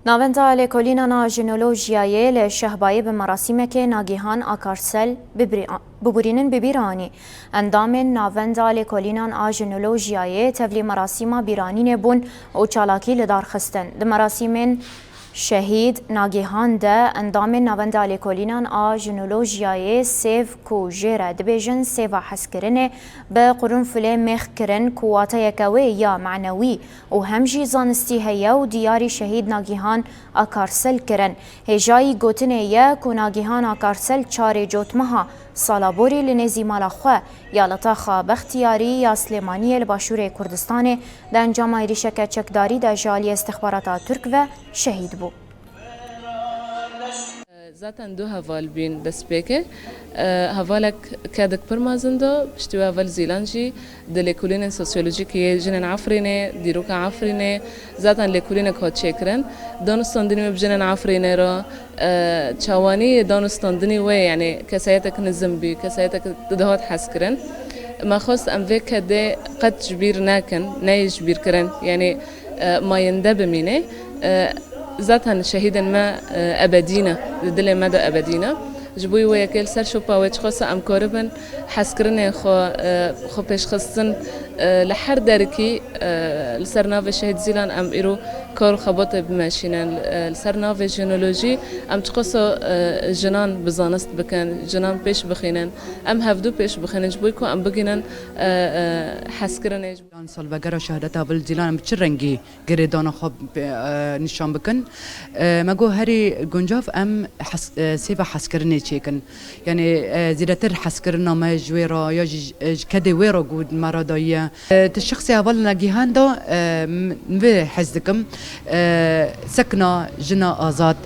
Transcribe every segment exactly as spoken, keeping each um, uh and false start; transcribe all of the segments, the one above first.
Navenda Lêkolînan a Jinolojiyayê li Şehbayê bi merasîmekê Nagîhan Akarsel bibirî-, bibûrînin bi bîr anî. Endamên Navenda Lêkolînan a Jinolojiyayê tevlî merasîma bîranînê bûn û çalakî li dar xistin. Di merasîmên Şehîd Nagîhan de endamên Navenda Lêkolînan a Jinolojiyayê sêv ku jê re dibêjin sêva hezkirinê bi qurunfilê mêx kirin ku wateyeke wê ya manewî û hem jî zanistî heye û diyarî Şehîd Nagîhan Akarsel kirin. Hêjayî gotinê ye ku Nagîhan Akarsel çarê cotmeha Salaborî li nêzî mala xwe ya li taxa Bextiyarî ya Silêmaniyê li başûrê Kurdistanê di encama êrîşeke çekdarî de ji aliyê îstixbarata Tirk ve şehîd bû. Zaten du heval bîn destpêkê. Hevalek kedik pir mezin da, piştî wê heval Zîlan jî di lêkolînên sosyolojîk yê jinên Efrînê, dîroka Efrînê, zaten lêkolînek hat çêkirin. Danûstandinê wê bi jinên Efrînê re, e, çawanî yê danûstandinê wê, yanî kesayetek nizim bî, kesayetek dihat hezkirin. Me xwest em vê kedê qet ji bîr nekin, neyê ji bîr kirin, yanî, e, mayinde bimîne. E, Zaten şehîdên me, e, ebedî ne, di dilê me de ebedî ne. Ji bo wê yekê li ser şopa wê çiqasa em karibin hezkirinê xwe, e, xwe pêşxistin, e, li her derekî, e, li ser navê Şehîd Zîlan em îro kar û xebatê bimeşînin. E, li ser navê jinolojî em çiqasa, e, jinan bi zanist bikin, jinan pêş bixînin, em hevdû pêş bixînin ji bo ku em bigînin, e, e, hezkirinê. Yan salvegera şehadeta Heval Zîlan em bi çi rengî girêdana xwe, e, nîşan bikin. E, me got herî guncav em hes-, e, sêva hezkirinê çêkin. Yanî, e, zêdetir hezkirina me ji wê re ya jî, e, ji kedê wê re ku me re dayiye. E, di şexsê heval Nagîhan de, e, m-, vê hez dikim. E, sekna jina azad,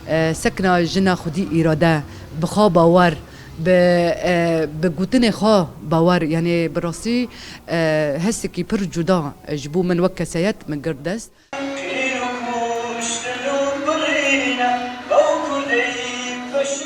e, sekna jina xwedî îrade, bi xwe bawer, bi, e, bi gotinê xwe bawer, yanî bi rastî, e, hestekî pir cuda ji bo min wek kesayet min girt dest.